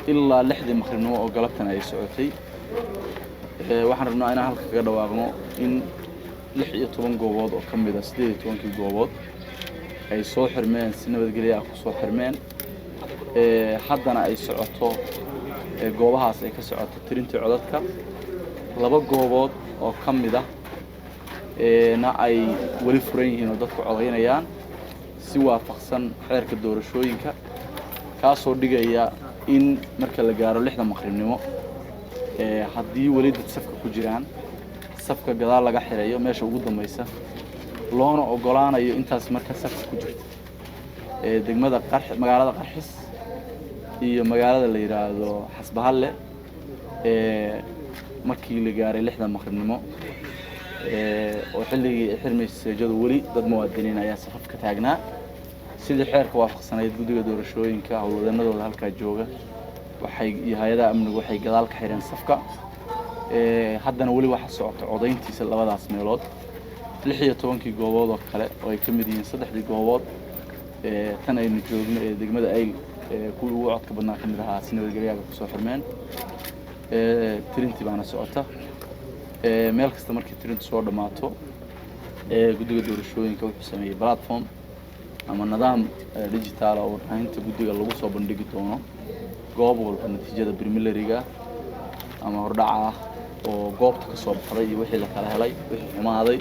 Ilaa 6dii maqribnimo oo galabtan ay socotay. Waxaan rabnaa inaan halka kaga dhawaaqno in 16 goobood oo ka mid ah 18kii goobood ay soo xirmeen, si nabadgelyo ah ku soo xirmeen. Haddana ay socoto goobahaas ay ka socoto tirintii codadka. Laba goobood oo ka mid ah na ay weli furan yihiin oo dadku codaynayaan si waafaqsan xeerka doorashooyinka, kaasoo dhigaya in marka la gaaro 6da maqribnimo, haddii weli dad safka ku jiraan, safka gadaal laga xirayo meesha ugu dambaysa, loona oggolaanayo intaas marka safka ku jirta degmada Magaalada Qarxis iyo magaalada la yidhaahdo Xasbahalle. Markii la gaaray 6da maqribnimo oo xilligii ay xirmaysay seejadu, weli dad muwaadiniin ayaa safafka taagnaa. Sidii xeerka waafaqsanayd, guddiga doorashooyinka howlwadeenadooda halkaa jooga waxay iyo hay-adaha amnigu waxay gadaal ka xireen safka. Haddana weli waxaa socota codayntiisa labadaas meelood. 16kii goobood oo kale, oo ay ka mid yihiin saddexdii goobood tan aynu joogno ee degmada Ayl, kuwii ugu codka badnaa ka mid ahaa, si nabadgelyaga kusoo xirmeen. Tirintii baana socota. Meel kasta markii tirintu soo dhammaato, guddiga doorashooyinka wuxuu sameeyey platform ama nidaam digital oo warbaahinta guddiga lagu soo bandhigi doono goob walba natiijada preliminary-ga ama hordhaca ah oo goobta ka soo baxday iyo wixii la kala helay, wixii xumaaday.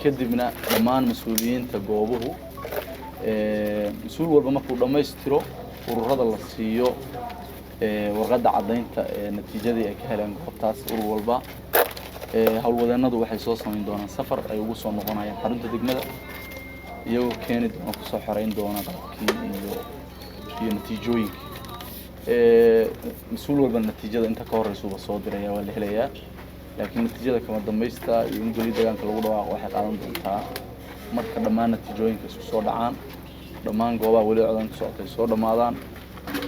Kadibna dhammaan mas-uuliyiinta goobuhu, mas-uul walba markuu dhammaystiro, ururada la siiyo warqadda caddaynta ee natiijadii ay ka heleen goobtaas urur walba. Howlwadeenadu waxay soo samayn doonaan safar ay ugu soo noqonayaan xarunta degmada, iyagoo keeni doona, kusoo xoreyn doona qalabkii iyo natiijooyinkii. Mas-uul walba natiijada inta ka horeysuuba soo diraya, waa la helayaa, laakiin natiijada kama dambaysta iyo in goli deegaanka lagu dhawaaqo waxay qaadan doontaa marka dhammaan natiijooyinka isku soo dhacaan, dhammaan goobaha weli codan ku socotay soo dhammaadaan,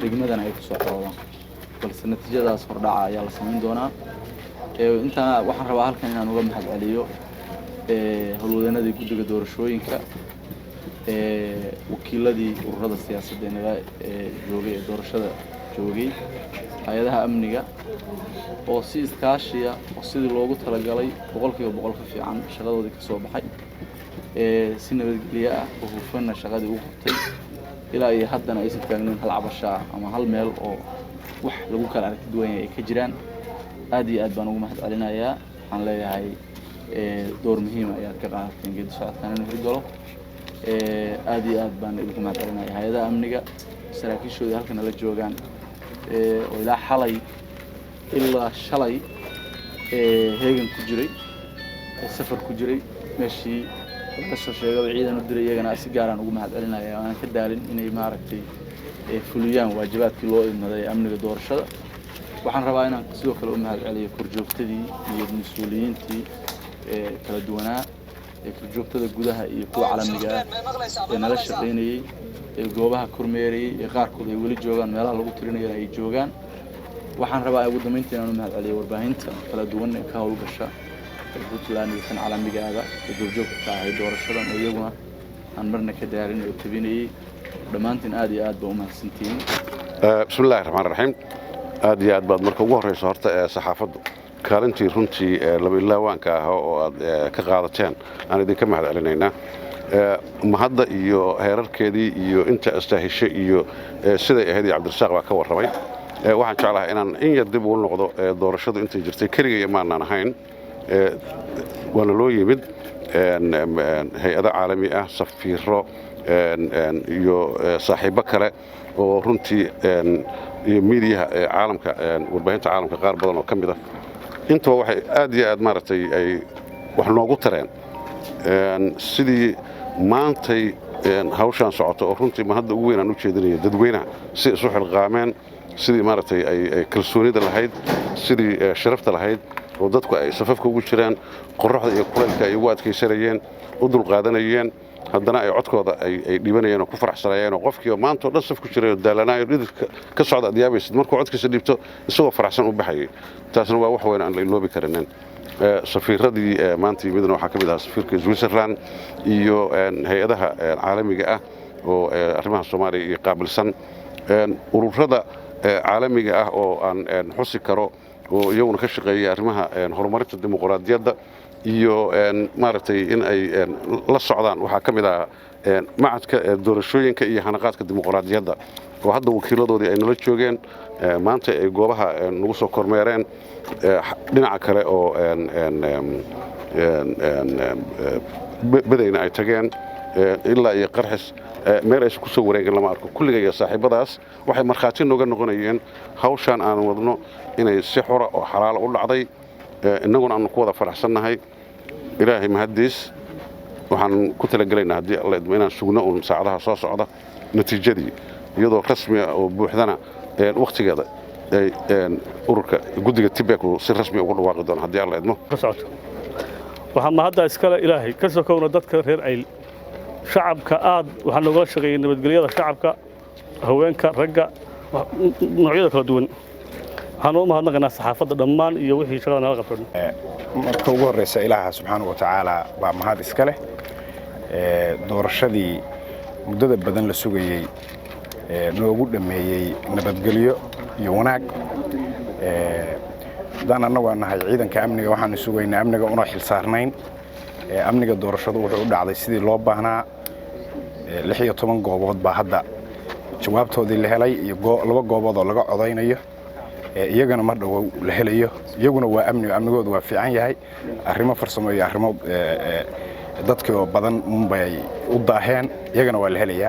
degmadana ay kusoo xoroodaan. Balse natiijadaas hordhaca ayaa la samayn doonaa. Intaa waxaan rabaa halkan inaan uga mahad celiyo howlwadeenadii guddiga doorashooyinka, wakiiladii ururada siyaasadda naga joogay ee doorashada joogay, hay-adaha amniga oo si iskaashiya oo sidii loogu talagalay 100% ka fiican shaqadoodii ka soo baxay, si nabadgelyo ah oo hufanna shaqadii u qabtay, ilaa iyo haddana aysan taagnayn hal cabashaa ama hal meel oo wax lagu kala aragti duwan yahay ay ka jiraan. Aad iyo aad baan ugu mahad celinayaa. Waxaan leeyahay door muhiima ayaad ka qaadateen geedi socodkan inuu hirgalo. Aad iyo aad baan idinku mahad celinaya. Hay-adaha amniga saraakiishoodii halkan nala joogaan oo ilaa xalay ilaa shalay heegan ku jiray, safar ku jiray, meeshii laga soo sheegaba ciidan u diray, iyagana si gaaraan ugu mahad celinaya. Aanan ka daalin inay maaragtay fuliyaan waajibaadkii loo idmaday ee amniga doorashada. Waxaan rabaa inaan sidoo kale u mahad celiyo korjoogtadii iyo mas-uuliyiintii kala duwanaa ee korjoogtada gudaha iyo kuwa caalamiga ah ee nala shaqaynayey, ee goobaha kormeerayey, ee qaarkood ay weli joogaan meelaha lagu tirinayana ay joogaan. Waxaan rabaa ugu dambeyntii inaan u mahad celiyo warbaahinta kala duwan ee ka howlgasha ee Puntland iyo tan caalamigaaba ee goobjoogka ka ahay doorashadan, oo iyaguna aan marna ka daalin oo tabinayey. Dhammaantiin aad iyo aad baa u mahadsantihiin. Bismi illahi raxmaan raxiim. Aad iyo aad baad marka ugu horreyso horta ee saxaafaddu kaalintii runtii laba ilaawaanka ah oo aad ka qaadateen aan idinka mahad celinaynaa. Mahadda iyo heerarkeedii iyo inta astaahishe iyo siday ahayd iyo Cabdirasaaq baa ka warramay. Waxaan jeclahay inaan in yar dib ugu noqdo doorashadu intay jirtay. Keligaya maanaan ahayn, waana loo yimid hay-ado caalami ah, safiiro iyo saaxiibbo kale oo runtii iyo miidiyaha caalamka, warbaahinta caalamka qaar badan oo ka mid ah. Intaba waxay aad iyo aad maaragtay ay wax noogu tareen sidii maantay hawshaan socoto, oo runtii mahadda ugu weyn aan u jeedinayo dadweynaha, si isu xilqaameen, sidii maaragtay ay kalsoonida lahayd, sidii sharafta lahayd oo dadku ay safafka ugu jiraan, qorraxda iyo kulaylka ay ugu adkaysanayeen, u dulqaadanayeen, haddana ay codkooda ay dhiibanayeen oo ku faraxsanayeen, oo qofkii oo maanta oo dhan saf ku jiray oo daalanaayo, dhididka ka socda aad yaabaysid, markuu codkiisa dhiibto isagoo faraxsan u baxayay. Taasna waa wax weyn aan la iloobi karinin. Safiiradii maanta yimidna waxaa ka mid ahaa safiirka Switzerland iyo hay-adaha caalamiga ah Oo arrimaha Soomaaliya iyo qaabilsan, ururada caalamiga ah oo aan xusi karo oo iyaguna ka shaqeeya arrimaha horumarinta dimuqraadiyadda iyo maaragtay in ay la socdaan, waxaa ka mid ah Machadka Doorashooyinka iyo Hanaqaadka Dimuqraadiyadda oo hadda wakiiladoodii ay nala joogeen maanta, ay goobaha nagu soo kormeereen. Dhinaca kale oo Bedayna ay tageen ilaa iyo Qarxis, meel aysan ku soo wareegin lama arko. Kulliga iyo saaxiibadaas waxay markhaati nooga noqonayeen hawshaan aan wadno inay si xora oo xalaala u dhacday, innaguna aanu ku wada faraxsannahay. Ilaahay mahaddiis, waxaan ku talagelaynaa, haddii Alla idmo, inaan sugno uun saacadaha soo socda natiijadii iyadoo rasmi ah oo buuxdana wakhtigeeda ay ururka guddiga TIPEC uu si rasmi ugu dhawaaqi doono, haddii Alla idmo. Ka socoto waxaa mahadda iskale Ilaahay ka sokowna dadka reer Ayl, shacabka aad waxaa noogala shaqeeyey nabadgelyada, shacabka, haweenka, ragga, noocyada kala duwan. Waxaan uga mahadnaqaynaa saxaafadda dhammaan iyo wixii shaqada nala qabto. Marka ugu horreysa, Ilaaha subxaanahu wa tacaala baa mahad iska leh. Doorashadii muddada badan la sugayey noogu dhammeeyey nabadgelyo iyo wanaag. Haddaan annagu aan nahay ciidanka amniga, waxaanu sugaynaa amniga una xil saarnayn. Amniga doorashadu wuxuu u dhacday sidii loo baahnaa. 16 goobood baa hadda jawaabtoodii la helay iyo laba goobood oo laga codaynayo, iyagana mar dhowow la helayo. Iyaguna waa amni, amnigoodu waa fiican yahay. Arrimo farsamo iyo arrimo dadkii oo badan unbay u daaheen, iyagana waa la helayaa.